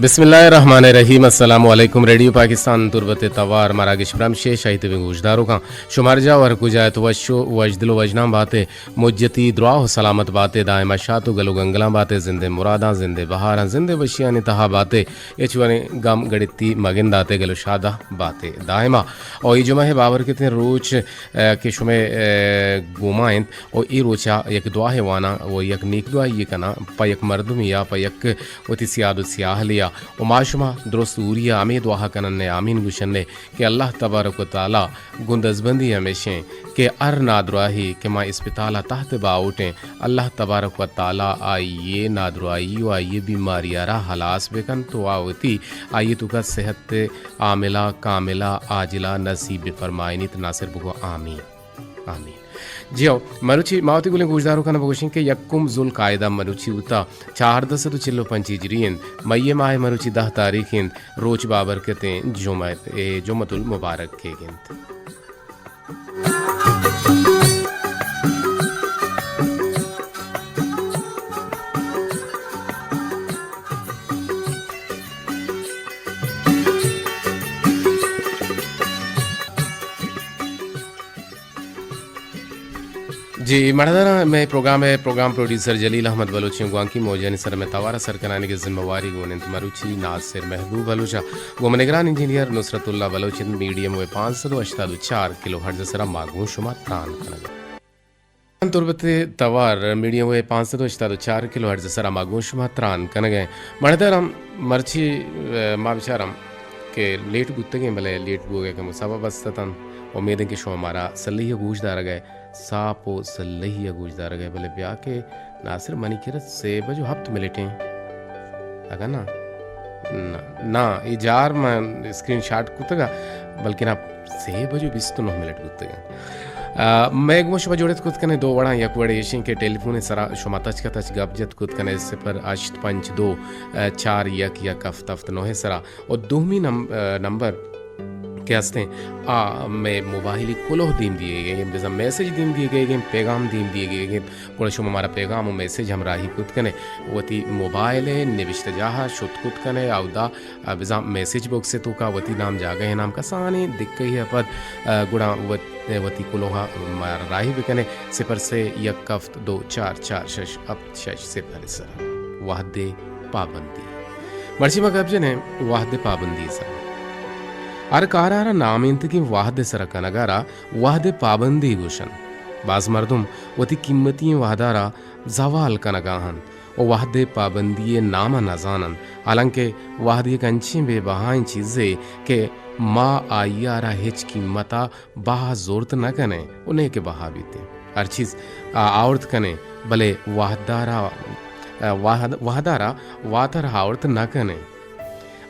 بسم اللہ الرحمن الرحیم۔ السلام علیکم۔ ریڈیو پاکستان تربت توار مراگش برمشے شاہی تبیں گوشداروکاں، شمار جا ور کجا ات وشو وجدل و وجنان باتے، مجتی دراہ و سلامت باتے، دائما شات و گل و گنگلاں باتے، زندے مراداں، زندے بہاراں، زندے وشیانی تہا باتے، اچ وریں گم گڑتی مگنداتے، گل و شادہ باتے دائما۔ او ای جمعہ بابر کتیں روچ، اے، کہ شمے، اے، گوما انت۔ و اے روچا یک دعاہے واناں و یک نیک دعائی کناں پہ یک مردمے یا پہ یک وتی سیاد و سیاہلے یا۔ و ما شما درست اوری ء ہمے دعا کنن ء آمین گوشن ء کہ اللہ تبارک و تعالی گوں دزبندی ہمیشیں کہ ہر نادراہی کہ ما اسپتال ء تحت باہوٹیں، اللہ تبارک و تعالی آئی ء نادراہی و آئی ء بیماری ء را ہلاس بکنت و آ وتی آئی ء توکا صحت عاملہ، کاملہ، عاجلہ نصیب بفرمائینیت۔ ناصر بگو آمین۔ آمین۔ جی ہو، مروچی ما وتی گلیں گوشداروکاں بگوشیں کہ یکم ذوالقعدہ مروچی بوتا، چاردہ سد و چل و پنچ ہجری انت، مئی ماہ مروچی دہ تاریخ انت، روچ بابرکتیں جمعہ، اے جمعۃ المبارک کیگ انت۔ جی، مڑداراں، مئے پروگرام ء پروگرام پروڈیوسر جلیل احمد بلوچیں گوانکی موجانی سر ء مئے توار ء سر کنانی کے ذمہ واری گون انت۔ مروچی ناصر محبوب بلوچ ء گوں نگران انجینئر نصرت اللہ بلوچ انت۔ میڈیم ویو پانچ سد و ہشتاد و چار کلو ہرٹز ء سرا ما گوں شما تران کنگ۔ تربت توار میڈیم ویو پانچ سد و ہشتاد و چار کلو ہرٹز ء سرا ما گوں شما تران کنگ ء۔ مڑداراں، مرچی، ء، ما بچاراں کہ لیٹ بوتگیں، بلے لیٹ بوگ ء کمو سبب است اتنت۔ امید انت کہ شما مارا سلہی ء گوش دارگ ء، ساپ و سلہی ء گوش دارگ ء، بلے بیا کہ ناصر منی کرا سے بج و ہپت منٹ ایں۔ اگاں نا، نا، نا، اے جار من اسکرین شاٹ کتگ ء، بلکنا سے بج و بیست و نہ منٹ بوتگ ء۔ آ، مئے گوما شما جوڑت کت کنے دو وڑاں، یک وڑ ایشیں کہ ٹیلی فون سرا شما تچک تچ گپ جت کت کنے صفر ہشت پنچ دو، آ، چار یک یک ہفت ہفت نو سرا۔ و دومی نم-، آ، نمبر کہ ہستیں، آ مئے موبائلی کلوہ دیم دیے گئے، بزاں میسج دیم دیے گئے، پیغام دیم دیے گئے، گڑا شما مارا پیغام و میسج ہمراہی کت کنے، وتی موبائل ء نبشتہ جاہ ء شت کت کنے، اودا، آ، بزاں میسج باکس ء توکا وتی نام جاگہ ء نام کسانیں دکہ ء پد، آ، گڑا وت-، وتی کلوہ ء مارا راہی بکنے، صفر سے یک ہفت دو چار چار شش ہفت شش صفر سر۔ وہد ء پابندی۔ مرچی ما گپ جنیں وہد ء پابندی سر۔ ہر کارا را نامینتگیں وہد ء سرا کنگا را وہد ء پابندی گوشن۔ باز مردم وتی قیمتی وہدا را زوال کنگا انت و وہد ء پابندی ء نام ء نزاننت، حالانکہ وہد یک انچیں بے بہائیں چیزے کہ ما آئی ء را ہچ قیمت ء بہا زرت نہ کنیں و نئے کہ بہا بیتیں۔ ہر چیز آ آورت کنیں، بلے وہدارا، وہد-، وہدارا واتر آورت نہ کنیں۔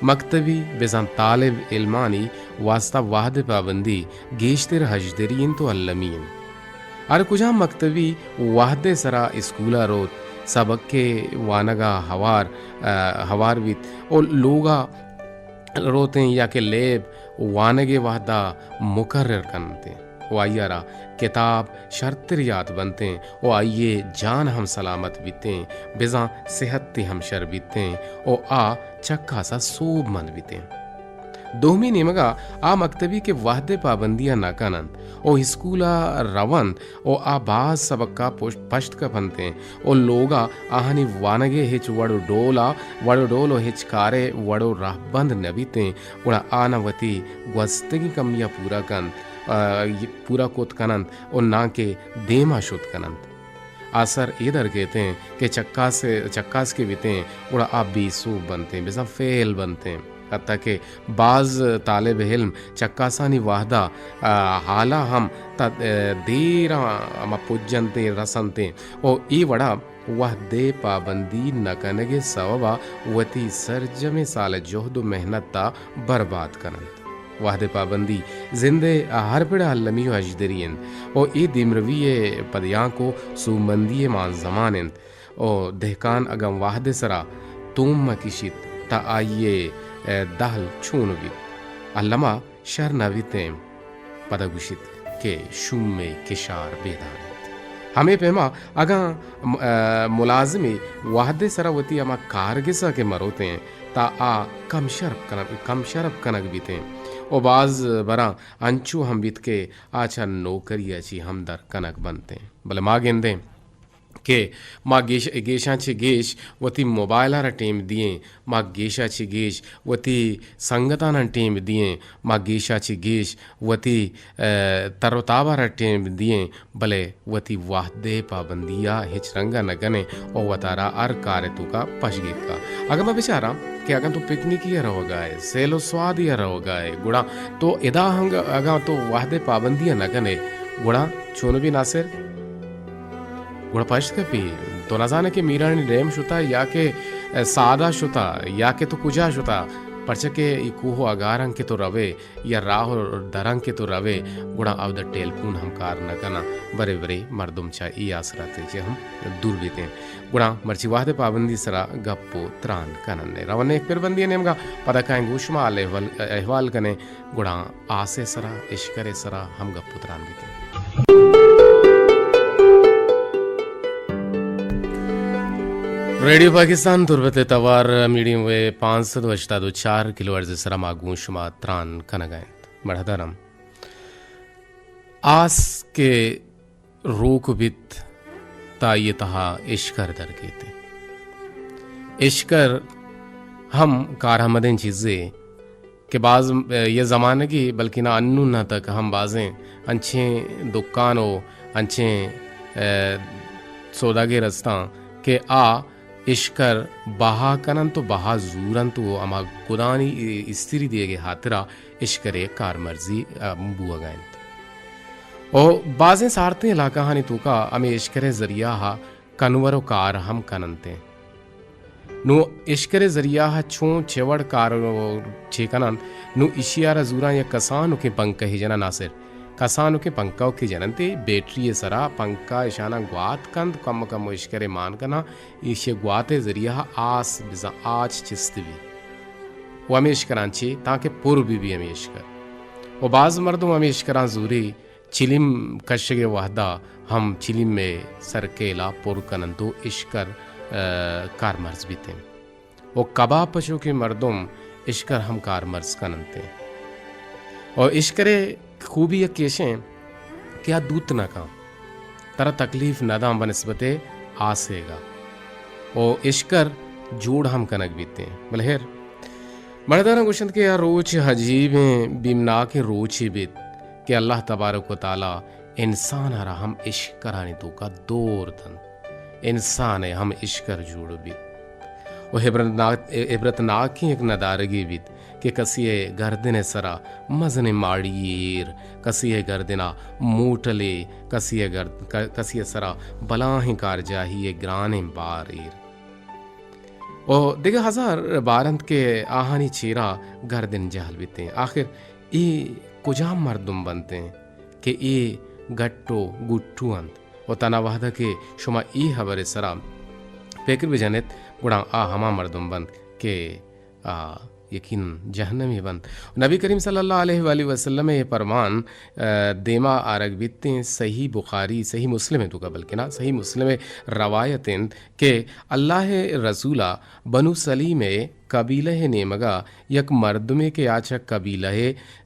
مکتبی بزاں طالب علمانی واسطہ وہد پابندی گیشتر ہژدری انت و المی انت۔ ہر کجام مکتبی وہد سرا اسکولا روت، سبق وانگا ہوار، آ، ہوار بیت و لوگا روتیں یا کہ لیب وانگ ء وہدا مقرر کنتیں و آئی ء را کتاب شرتر یات بنتیں و آئی ء جان ہم سلامت بیتیں، بزاں صحت ء ہم شر بیتیں و آ چکاس ء سوب مند بیتیں۔ دومی نیمگا آ مکتبی کہ وہد ء پابندی ء نہ کننت و اسکول ء رونت، و آ باز سبکا پشت، پشت کپنتیں و لوگا آہانی وانگے ہچ وڑ و ڈولا، وڑ و ڈول و ہچ کارے وڑ و رہبند نہ بیتیں، گڑا آ نہ وتی گوستگیں کمیا پورا کنت، آ، پورا کت کننت و ناں کہ دیما شت کننت۔ آ سر اے در کیتیں کہ چکاس، چکاس کہ بیتیں، گڑا آ بے سوب بنتیں، بزاں فیل بنتیں۔ حتیٰ کہ باز طالب علم چکاسانی وہدا، آ، حالا ہم تا، آ، دیراں ہما پجنتیں، رسنتیں و اے وڑا وہدے پابندی نہ کنگے سوبا وتی سرجمیں سال جہد و محنتا برباد کننت۔ وہدے پابندی زندے ہر پڑا المی و ہژدری انت و اے دیمروی پدیانک و سوبمندی مانزمان انت۔ و دہکان اگاں وہد ء سرا توم مہ کشیت، تہ آئی ء دہل چون بیت؟ الما شر نہ بیتیں، پدا گوشیت کہ شوم ء کشار بیدان انت۔ ہمے پیما اگاں م-، ء، ملازمے وہد ء سرا وتی ہما کارگس ء کہ مروتیں، تا آ کم شرپ کنگ، کم شرپ کنگ بیتیں و باز براں انچو ہم بیت کہ آ چہ نوکری ءَ چی ہم در کنگ بنتیں۔ بلے ما گندیں کہ ما گیش، گیشاں چہ گیش وتی موبائل ءَ را ٹیم دئیں، ما گیشا چہ گیش وتی سنگتاناں ٹیم دئیں، ما گیشا چہ گیش وتی، ءَ، تر و تاب ءَ را ٹیم دئیں، بلے وتی وہد ءِ پابندی ءَ ہچ رنگ ءَ نہ کنیں و وتارا ہر کار ءِ توکا پش گیتکا۔ اگاں ما بچاراں کہ اگاں تو پکنکی ءَ روگا ئے، سیل و سوادی ءَ روگا ئے، گڑا تو ادا ہنگ، اگاں تو وہد ءِ پابندی ءَ نہ کنئے، گڑا چون بی ناصر؟ گڑا پشت کپی، تو نزانے کہ میرانی ڈیم شتا یا کہ سادا شتا یا کہ تو کجا شتا، پرچہ کہ ای کوہ و اگاراں کہ تو روے یا راہ و دراں کہ تو روے، گڑا اودا ٹیلیفون ہم کار نہ کناں، برے برے مردم چہ ای آسراتے چہ ہم دور بیتیں۔ گڑا مرچی وہد پابندی سرا گپ و تران کنن۔ رونے ایک پھر بندی نیمگا، پدا کائیں گوش ما احوال، احوال کنیں۔ گڑا آس ءِ سرا، اشکر ءِ سرا ہم گپ و تران بیتیں۔ ریڈیو پاکستان تربت ءِ توار میڈیم ویو پانچ سد و ہشتاد و چار کلو ہرٹز ءِ سرا ما گوں شما تران کنگا انت۔ مڑاہداراں، آس کہ روک بیت، تا آئی ءِ تہا اشکر درکیت۔ اشکر ہم کارآمدیں چیزے کہ باز، اے، یہ زمانگی، بلکنا انون تک ہم بازیں انچیں دکان و انچیں، اے، سوداگر استاں کہ آ اشکر بہا کننت و بہا زورنت و ہما گدانی استری دیگے ہاترا اشکرے کارمرزی، ام، بوگا انت۔ و بازیں سارتیں علاقہانی توکا ہمے اشکرے ذریعہ کنور و کار ہم کننتیں۔ نو اشکرے ذریعہ چون چہ وڑ کار و چے کننت، نو ایشی آرا زوراں یک کسانکیں پنکہے جناں ناصر۔ کسانکیں پنکہے جننت، بیٹری سرا پنکہ اشاناں گوات کنت، کم کم اشکرے مان کناں، ایشی گواتے ذریعہ آس بزاں آچ چست بی۔ و ہمے اشکراں چی تانکہ پر بی بی ہمے اشکر۔ و باز مردم ہمے اشکراں زوری چلیم کشگ ءِ وہدا ہم چلیم ءِ سرکیلا پر کننت و اشکر، ءَ، کارمرز بیتیں۔ و کباب پشوکیں مردم اشکر ہم کارمرز کننتیں۔ و اشکر ءِ خوبی یک ایشیں کہ آ دوت نہ کن، ترا تکلیف نہ داں بنسبت آسیگا۔ و اشکر جوڑ ہم کنگ بیتیں۔ بلے ہیر، مڑداراں گوشنت کہ آ روچ عجیبیں بیمناکیں روچے بیت کہ اللہ تبارک و تعالی انسان ءَ را ہم اشکرانی توکا دور دنت۔ انسان ءَ ہم اشکر جوڑ بیت۔ و عبرتناک، عبرتناکیں یک ندارگے بیت کہ کسی ءِ گردن ءِ سرا مزنیں ماڑی ایر، کسی ءِ گردن ءَ موٹلے، کسی ءِ گرد-، ک-، کسی ءِ سرا بلاہیں کارجاہی ءِ گرانیں بار ایر۔ و دگہ ہزار بار انت کہ آہانی چیرا گردن جہل بیتیں۔ آخر اے کجام مردم بنتیں کہ اے گٹ و گٹو انت؟ و تنا وہدہ کہ شما اے ہبر ءِ سرا پکر بجنت، گڑا آ ہما مردم بنت کہ آ یقیناً جہنمی بنت۔ نبی کریم صلی اللہ علیہ وآلہ وسلم ءِ اے پرمان، آ، دیما آرگ بیتیں صحیح بخاری، صحیح مسلم ءِ توکا، بلکنا صحیح مسلم ءِ روایت انت کہ اللہ ءِ رسولا بنو سلیم ءِ قبیلہ ءِ نیمگا یک مردمے کہ آ چہ قبیلہ،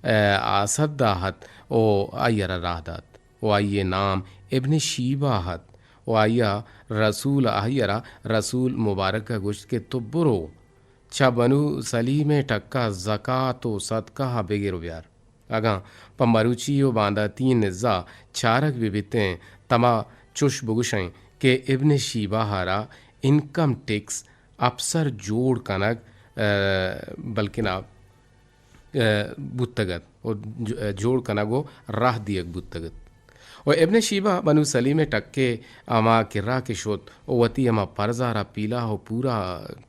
آ، اسد ءَ ات و آئی ءَ را راہ دات و آئی ءِ نام ابن شیبہ ات و آئی ءَ رسول، آئی ءَ را رسول مبارک ءَ گوشت کہ تو برو چہ بنو سلیم ءِ ٹکا زکات و صدقہ ءَ بگر و بیار۔ اگاں پہ مروچی و بانداتی نزا چارگ بہ بیتیں، تما چوش بگوشیں کہ ابن شیبہ ءَ را انکم ٹیکس افسر جوڑ کنگ، آ، بلکنا، آ، بوتگ ات و ج-، جوڑ کنگ و راہ دیگ بوتگ ات۔ و ابن شیبہ بنو سلیم ءِ ٹکے ہما کرا کہ شت و وتی ہما پرزا را پیلا و پورا،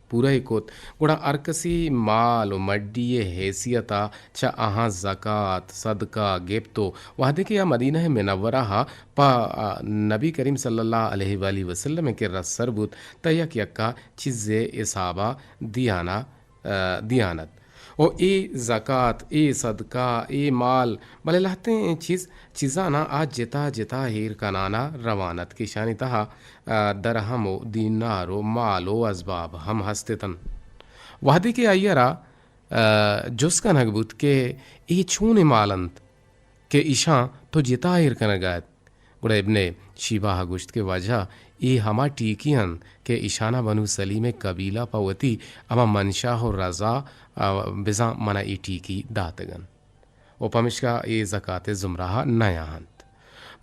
پورہ کت، گڑا ہر کسی مال و مڈی ءِ حیثیت ءَ چہ آہاں زکات، صدقہ گپت و وہدے کہ آ مدینہ منورہ ءَ پہ، آ، نبی کریم صلی اللہ علیہ وآلہ وسلم ءِ کرا سر بوت، تہ یک یکا چیزے حسابا دیانا، آ، دیان ات۔ و اے زکات، اے صدقہ، اے مال، بلے لہتیں چیز، چیزاناں آ جتا جتا ایر کنانا روان ات کہ ایشانی تہا، آ، درہم و دینار و مال و ازباب ہم ہست اتنت۔ وہدے کہ آئی ءَ را، ءَ، جست کنگ بوت کہ اے چونیں مال انت کہ ایشاں تو جتا ایر کنگ ءَ ات، گڑا ابن شیبہ ءَ گوشت کہ واجہ، اے ہما ٹیکی انت کہ ایشاناں بنو سلیم ءِ قبیلہ پہ وتی ہما منشا ءُ رضا، ءَ، بزاں من ءَ اے ٹیکی داتگ انت۔ ءُ پمیشکا اے زکات ءِ زمرہ ءَ نیاہنت۔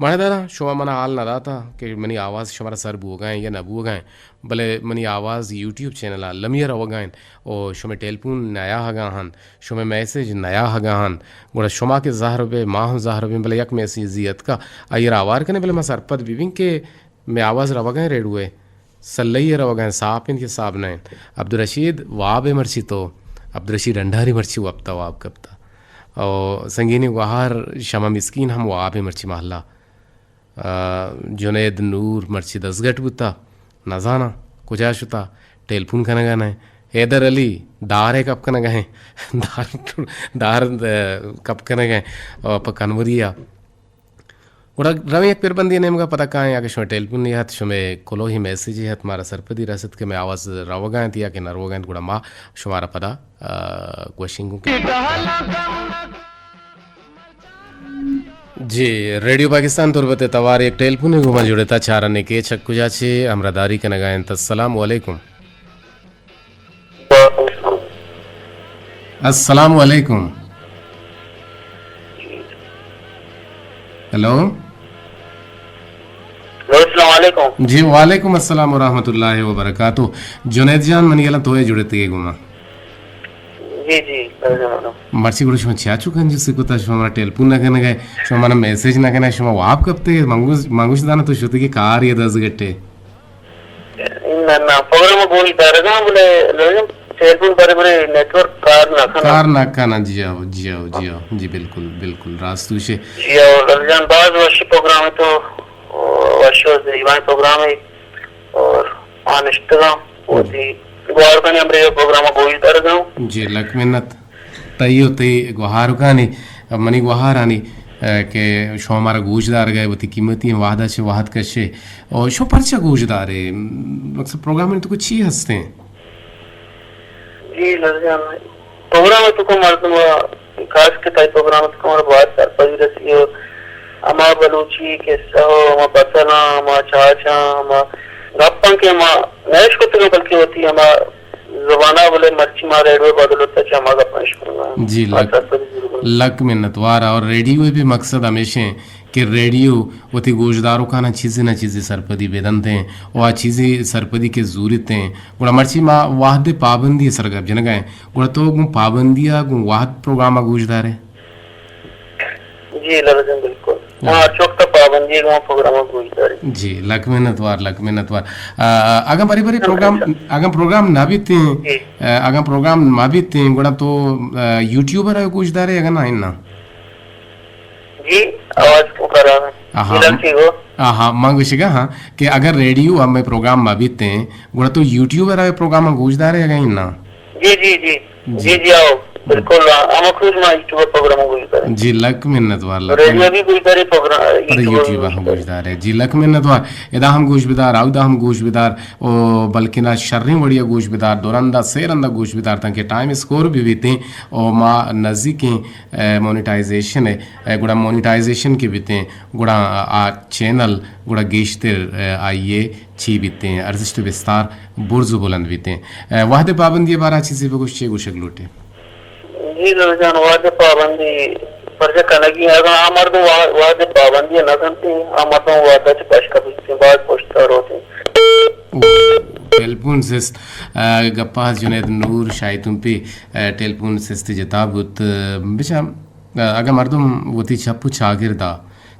ماڑداراں، شما من ءَ حال نہ داتا کہ منی آواز شمارا سر بوگا ایں یا نہ بوگا ایں، بلے منی آواز یوٹیوب چینل ءَ المی ءَ روگا انت ءُ شمئے ٹیلیفون نیاہگا انت، شمئے میسج نیاہگا انت، گڑا شما کہ زہر بے، ما ہم زہر بیں، بلے یک میسجی اتکا، آئی ءَ را ہوار کنیں، بلے ما سرپد بہ بیں کہ مئے آواز روگا ایں ریڈیو ءِ؟ سلئی ءَ روگا ایں، ساپ انت کہ ساپ نہ انت؟ عبدالرشید واب ءَ مرچی تو، عبدالرشید ڈنڈاری مرچی وپتا، واب کپتا۔ او سنگینی گوہار شمع مسکین ہم واب ءَ مرچی محلہ۔ آ، جنید نور مرچی دزگٹ بوتا، نزاناں کجا شتا، ٹیلیفون کنگا نہ۔ حیدر علی دار ءَ کپ کنگا ایں، دار، دار، آ، کپ کنگا ایں، آ، پہ کنوری ءَ۔ گڑا رویں یک پربندے نیمگا، پدا کائیں، اگہ شما ٹیلیفون ات، شما کلوہی میسج ات، مارا سرپدی رست کہ مئے آواز روگا انت یا کہ نہ روگا انت، گڑا ما شمارا پدا، آ، گوشیں گوں کہ جی، ریڈیو پاکستان تربت ءِ توار یک ٹیلیفون گوں ما جڑتا، چارنے کہ چک کجا چے ہمراہداری کنگا انت۔ السلام علیکم۔ السلام علیکم۔ ہیلو۔ ہیلو، السلام علیکم۔ جی، وعلیکم السلام ورحمۃ اللہ وبرکاتہ۔ جنید جان، منی گلا تو جڑتے گما۔ جی، جی، السلام علیکم۔ مرچی گڑا شما چیا چو کنجوسی کتا، شما مارا ٹیلیفون نہ کنگے، شما منا میسج نہ کنے، شما واب کپتے، منگوش، منگوش دانا تو شتے کہ کار یہ دز گٹے۔ نہ، نہ، پروگرام گوش دارگاں، بلے لوگوں ٹیلیفون بارے بارے نیٹورک کار نہ کنا۔ کار نہ کنا، جی آؤ، جی آؤ، جی آؤ، جی بالکل، بالکل، راست توشے۔ جی آؤ، لال جان، باز وشی پروگرام تو، وشی و زیبائیں پروگرام ہے، اور آنشتگاں، جی۔ وتی گوار کنی ہمرے پروگرام گوش دارگاں۔ جی، لک منت۔ تئی و تئی گوہارکانی، منی گوہارانی، ء، کہ شما مارا گوش دارگئے، وتی قیمتی وہدا چہ وہد کشے۔ اور شما پرچا گوش دارے؟ مقصد پروگرام تو چی ہستیں؟ جی، لال جان، پروگرام تو کو مردم خاص کہ تئی پروگرام تو کو مارا بہت سرپدی رسی ہو۔ ہما بلوچی قصہ ہو، ہما پسلاں، ہما چاچاں، ہما گپاں کہ ہما نہ اشکتگاں، بلکہ وتی ہما زبان ء، بلے مرچی ما ریڈیو ء بدل ء چہ ہما گپاں اشکنگ ء آں۔ جی، لک، لک منتوار۔ اور ریڈیو ء بھی مقصد ہمیش ہیں کہ ریڈیو وتی گوشداروکاناں چیزے نہ چیزے سرپدی بہ دنت ہیں، و آ چیزے سرپدی کہ زوریت ہیں، گڑا مرچی ما وہد ء پابندی ء سر گپ جنگ ء ہیں، گڑا تو گوں پابندی ء گوں وہد پروگرام ء گوشدار ئے؟ جی لال جان، بالکل۔ جی۔ ما ہر وقت پابندی گوں پروگرام گوش داری۔ جی، لک منتوار، لک منتوار۔ آ، اگاں برے برے پروگرام، اگاں پروگرام نہ بیتیں، جی۔ آ، اگاں پروگرام نہ بیتیں، گڑا تو، آ، یوٹیوب ء را گوش دارے اگاں نہ، نہ؟ جی، آواز کو کرا۔ آہا۔ جی، لال جی گو۔ آہا، من گوشگا ہاں کہ اگر ریڈیو ہمیں پروگرام مہ بیتیں، گڑا تو یوٹیوب ء را پروگرام گوش دارے اگاں نہ؟ جی، جی، جی۔ جی۔ جی، جی، آؤ۔ جی۔ بالکل، آ، ہما کروز ما یوٹیوب پروگرام گوش دارے۔ جی، لک منتوار، لک ریڈیو منت۔ بھی گوش دارے پروگرام، پدا یوٹیوب یوٹیوب بھی ہم گوش دارے۔ گوش دارے۔ جی، لک منتوار۔ ادا ہم گوش بدار، اودا ہم گوش بدار، او بلکنا شریں وڑیا گوش بدار، دو رندا، سے رندا گوش بدار، تانکہ ٹائم اسکور بھی بیتیں، او ما نزدیکیں، اے، مونیٹائزیشن اے، اے، گڑا مونیٹائزیشن کہ بیتیں، گڑا آ چینل گڑا گیشتر، اے، آئیے چی بیتیں، ارزشت و بستار برز و بلند بیتیں۔ اے، وہد پابندی بارا چیزے بگوش، چے گوشگ لوٹے؟ جی لال جان، وہد پابندی پرچہ کنگی، اگاں آ مردم وا-، وہد پابندی نہ کنت، آ مردم وہد چہ پشکا بیتیں، باز پشتا روتیں۔ او، ٹیلیفون سست، اے، گپاز جنید نور شاہی تمپی، اے، ٹیلیفون سست جتا بوت، بچا اگاں مردم وتی چپ و چاگردا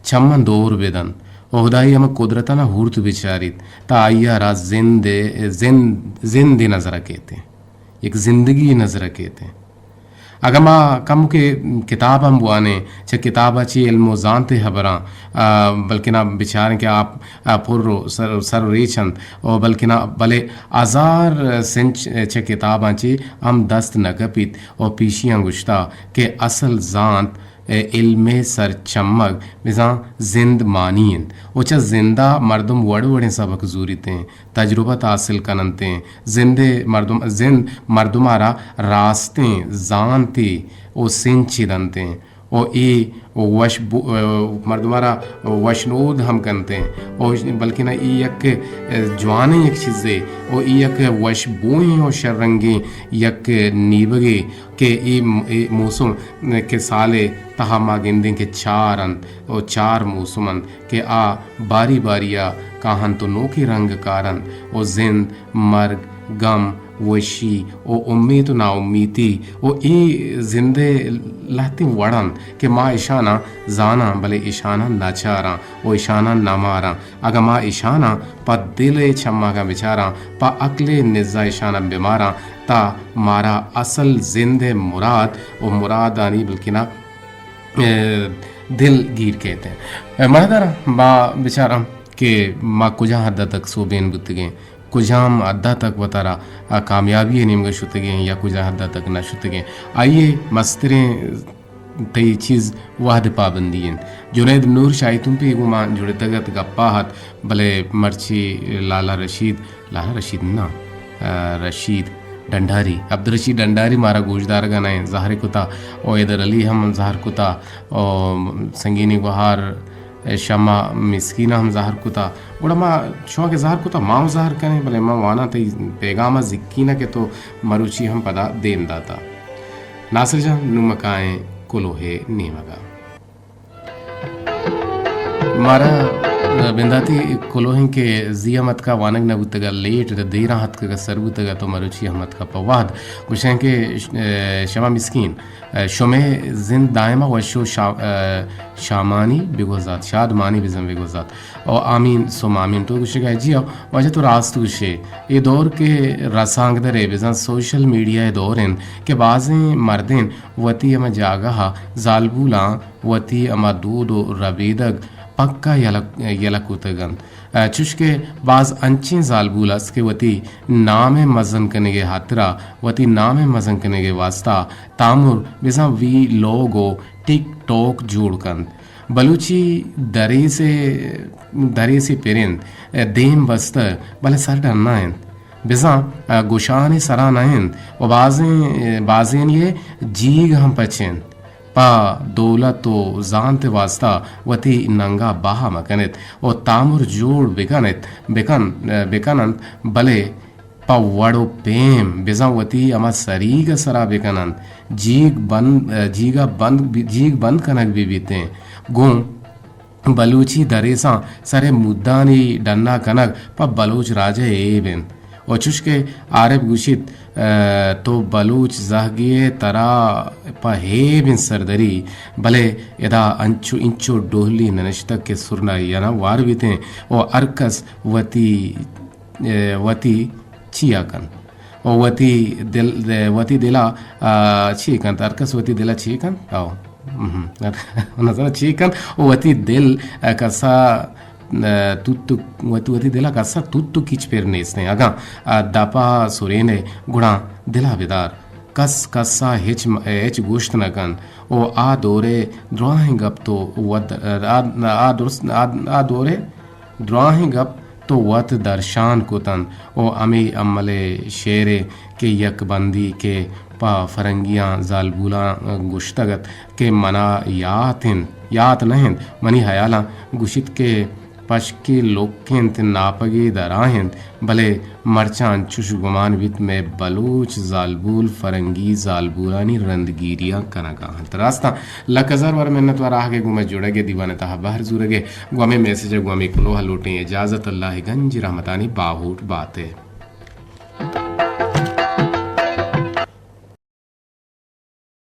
چماں دور بدنت و ہدائی ہما قدرتانا ہورت بچاریت، تا آئی ء را زند، زند، زندے نظر ء کیت، یک زندگی نظر ء کیت۔ اگاں ما کم کہ کتاب ہم بوانیں، چہ کتاب ء چی علم و زانت ء ہبراں، آ، بلکنا بچاریں کہ آ، آ، پر و سر، سر و ریچ انت، و بلکنا بلے ہزار سنچ چہ کتاباں چی ہم دست نہ کپیت۔ و پیشیاں گوشتا کہ اصل زانت ء علم ء سرچمگ بزاں زند مانی انت و چہ زند ء مردم وڑ وڑیں سبق زوریت انت، تجربت حاصل کن انت انت۔ زند ء مردم، زند مردم ء را راستیں زانتے و سنچ دنت انت و اے وش بو-، مردم ء را وشنود ہم کنت انت و بلکنا اے یک جوانیں یک چیزے و اے یک وش بوئیں و شررنگیں یک نیبگے کہ اے، اے موسم کہ سال ء تہا ما گندیں کہ چار انت و چار موسم انت کہ آ باری باری ء کاہنت و نوکیں رنگ کارنت و زند، مرگ، گم، وشی و امیت و ناامیتی و اے زند ء لہتیں وڑ انت کہ ما اشاناں زاناں بلے اشاناں نہ چاراں و اشاناں نہ ماراں۔ اگاں ما اشاناں پہ دل ء چماگاں بچاراں، پہ عقل ء نزا اشاناں بماراں، تا مارا اصل زند ء مراد و مرادانی بلکنا، ء، دل گیر کیت۔ ء، مہدارا ما بچاراں کہ ما کجا حد تک سوبین بوتگیں، کجام حد تک وتارا، ء، کامیابی ء نیمگا شتگیں یا کجا حد تک نہ شتگیں۔ آئی ء مستریں تئی چیز وہد پابندی انت۔ جنید نور شاہی تمپی گوں ما جڑتگ ات، گپا ات، بلے مرچی لالا رشید، لالا رشید نہ، ء، رشید ڈنڈاری، عبدالرشید ڈنڈاری مارا گوشدارگا نہ انت، زہر کتا، و حیدر علی ہم زہر کتا، و سنگینی گوہار شمع مسکین ہم زہر کتا۔ گڑا ما شما کہ زہر کتا، ما ہم زہر کنیں، بلے ما واناں تئی پیغام ء زکینہ کہ تو مروچی ہم پدا دیم داتا۔ ناصر جان، نوں ما کائیں کلوہ ء نیمگا۔ مارا بنداتی کلوہیں کہ زی ہم اتکا وانگ نہ بوتگا، لیٹ دیراں اتکگا سر بوتگا، تو مروچی ہم اتکا پہ وہد۔ گوشیں کہ ش-، شما مسکین، شمے زند دائما وش و شا-، شامانی بگوزات، شادمانی بزن بگوزات۔ او آمین ثم آمین۔ تو گوشگا جی او واجہ تو راست گوشے۔ اے دور کہ رسانکدرے بزاں سوشل میڈیا ء دور انت کہ بازیں مردین وتی ہما جاگہ ء زالبولاں وتی ہما دود و ربیدگ پکا یلہ، یلہ کتگ انت۔ ء چوشکہ باز انچیں زالبول است کہ وتی نام ء مزن کنگ ء ہاترا، وتی نام ء مزن کنگ ء واسطہ تامر بزاں وی لوگ و ٹک ٹوک جوڑ کنت۔ بلوچی دریسے، دریسے پرند، دیم بستہ، بلے سر ڈنا انت۔ بزاں گوشانی سرا نہ انت و بازیں، بازینی جیگ ہم پچ انت۔ پہ دولت و زانت واسطہ وتی ننگا بہا مکنت و تامر جوڑ بکنت، بکن، بکننت، بلے پہ وڑ و پیم بزاں وتی ہما سریگ ء سرا بکننت، جیگ بند، جیگ ء بند، جیگ بند کنگ بہ بیتیں۔ گوں بلوچی دریساں سر ء مدانی ڈنا کنگ پہ بلوچ راج ء عیب انت۔ و چوشکہ عارف گوشیت، ء، تو بلوچ زہگے ء ترا پہ عیب انت سردری، بلے ادا انچو، انچو ڈوہلی ننشتگ کہ سرنا ینا وار بیتیں و ہر کس وتی ء، وتی چیا کنت و وتی دل، وتی دلا، ء، چی کنت؟ ہر کس وتی دلا چی کنت؟ او، مہم۔ نظر چی کنت؟ و وتی دل، ء، کسا، ء، توت، وتی، وتی دلا کسا توت و کیچ پر نیست انت۔ اگاں، ء، دپا سرینے گڑا دلا بدار۔ کس کسا ہچ م-، ہچ گوشت نہ کنت و آ دورے دراہیں گپ تو وت، آ، آ درست، آ، آ دورے دراہیں گپ تو وت درشان کت انت و ہمے امل ء شعرے کہ یک بندی کہ پہ فرنگیاں زالبولاں گوشتگ ات کہ منا یات انت، یات نہ انت، منی ہیالاں گوشیت کہ پشکی لک انت، ناپگی درا انت، بلے مرچاں انچوش گمان بیت مئے بلوچ زالبول فرنگی زالبولانی رندگیریاں کنگا انت۔ راستاں لک ہزار وار منت وار آہگے گوں مئے جڑگ ء دیوان ء تہا بہر زورگ ء۔ گوں ہمے میسج ء گوں ہمے کلوہ ء لوٹیں اجازت، اللہ ء گنج رحمتانی باہوٹ بات ئے۔